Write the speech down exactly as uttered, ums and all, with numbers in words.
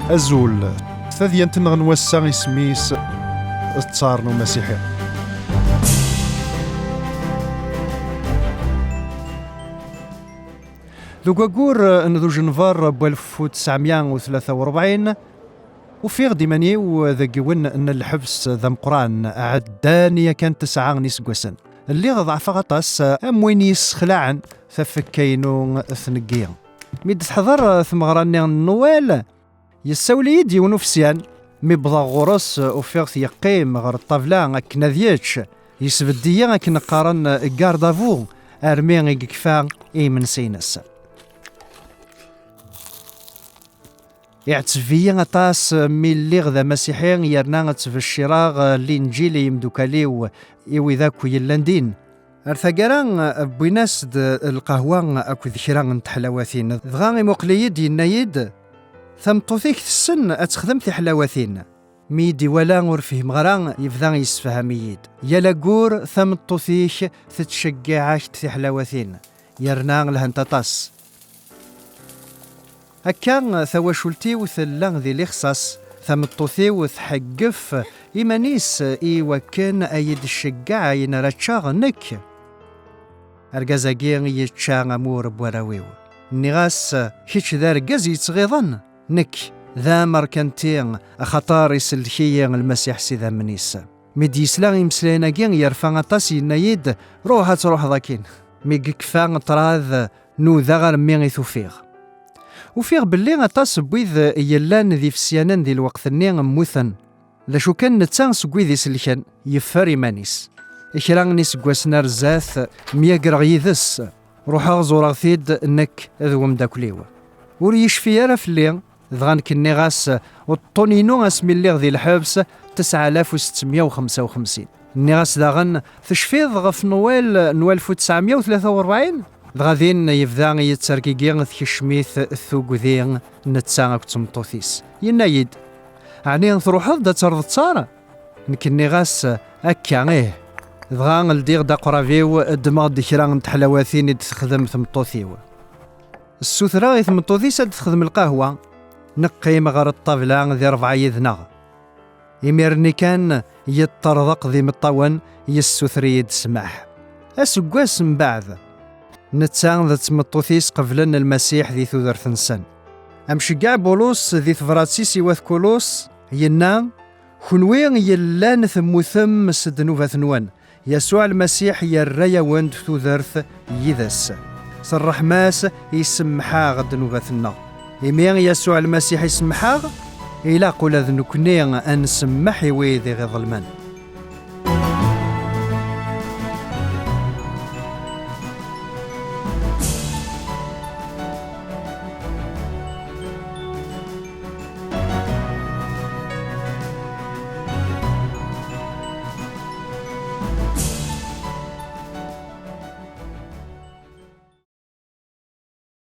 Azul. Tadyant-nneɣ n wass-a isem-is Ttar n umasiḥi. Deg waggur n Dujenber n walef u tesɛemya u tlata u rebɛin, ufiɣ-d iman-iw deg yiwen n lḥebs d ameqqran, ɛeddan yakan tesɛa n yiseggasen. Lliɣ ḍeɛfeɣ aṭas, am win yessexlaɛen tafekka-inu tneggi. Mi d-teḥḍer tmeɣra-nni n Newwal, yessawel-iyi-d yiwen ufesyan. Mi wwḍeɣ ɣur-s, ufiɣ-t yeqqim ɣer ṭṭabla akken ad yečč. Yesbedd-iyi akken qqaren garde à vous, armi i yekfa i yimensi-ines. Iɛetteb-iyi aṭas mi lliɣ d amasiḥi yerna ttbeccireɣ Linǧil i yimeddukal-iw, i wid akk yellan din. Ar taggara, wwin-as-d lqahwa akked kra n teḥlawatin. Dɣa imuqel-iyi-d, yenna-yi-d: "Tameṭṭut-ik tessen ad texdem tiḥlawatin." Mi yi-d-iwala ur fhimeɣ ara, yebda yessefham-iyi-d: "Yal aggur tameṭṭut-ik tettceggiɛ-ak-d tiḥlawatin, yerna lhant aṭas." Akka, tawacult-iw tella di lixṣaṣ, tameṭṭut-iw tḥeggef iman-is i wakken ad yi-d-tceggeɛ ayen ara ččeɣ nekk. Argaz-agi yečča amur n warraw-iw. Nniɣ-as: "Kečč d argaz yettɣiḍen, nekk d amerkanti, axaṭer isellek-iyi Lmasiḥ s idammen-is." Mi d-yesla imeslayen-agi, yerfa aṭas, yenna-yi-d: "Ruḥ ad truḥeḍ akkin." Mi yekfa ṭṭrad, nudaɣ armi i t-ufiɣ. Ufiɣ belli aṭas n wid yellan d ifesyanen di lweqt-nni mmuten. D acu kan, netta seg wid iselken, yeffer iman-is. Kra n yiseggasen ar zdat, myagreɣ yid-s. Ruḥeɣ ẓureɣ-t-id nekk d wemdakel-iw. Ur yecfi ara fell-i, dɣa nekk nniɣ-as uṭṭun-inu asmi lliɣ di lḥebs, tesɛalaf u settemya u xemsa u xemsin. Nniɣ-as daɣen: "Tecfiḍ ɣef Newwal n walef u tesɛemya u tlata u rebɛin?" Dɣa din yebda yettergigi, tkecm-it tugdi, netta akked tmeṭṭut-is. Yenna-yi-d: "Ɛni truḥeḍ-d ad terreḍ ttar?" Nekk nniɣ-as: "Akka, ih." Dɣa ldiɣ-d aqrab-iw, ddmeɣ-d kra n teḥlawatin i d-texdem tmeṭṭut-iw. Ssutreɣ i tmeṭṭut-is ad d-texdem lqahwa. Neqqim ɣer ṭṭabla di rebɛa yid-neɣ. Imir-nni kan, yeṭṭerḍeq d imeṭṭawen, yessuter-iyi-d ssmaḥ. Aseggas mbeɛd, netta d tmeṭṭut-is qeblen Lmasiḥ di tudert-nsen. Amceggeɛ Bulus di tebrat-is i wat Kulus yenna: "Kunwi yellan temmutem s ddnubat-nwen, Yasuɛ Lmasiḥ yerra-yawen-d tudert yid-s. S ṛṛeḥma-s isemmeḥ-aɣ ddnubat-nneɣ." Imi Yasuɛ Lmasiḥ isemmeḥ-aɣ, ilaq ula d nekkni ad nsemmeḥ i wid i ɣ-iḍelmen.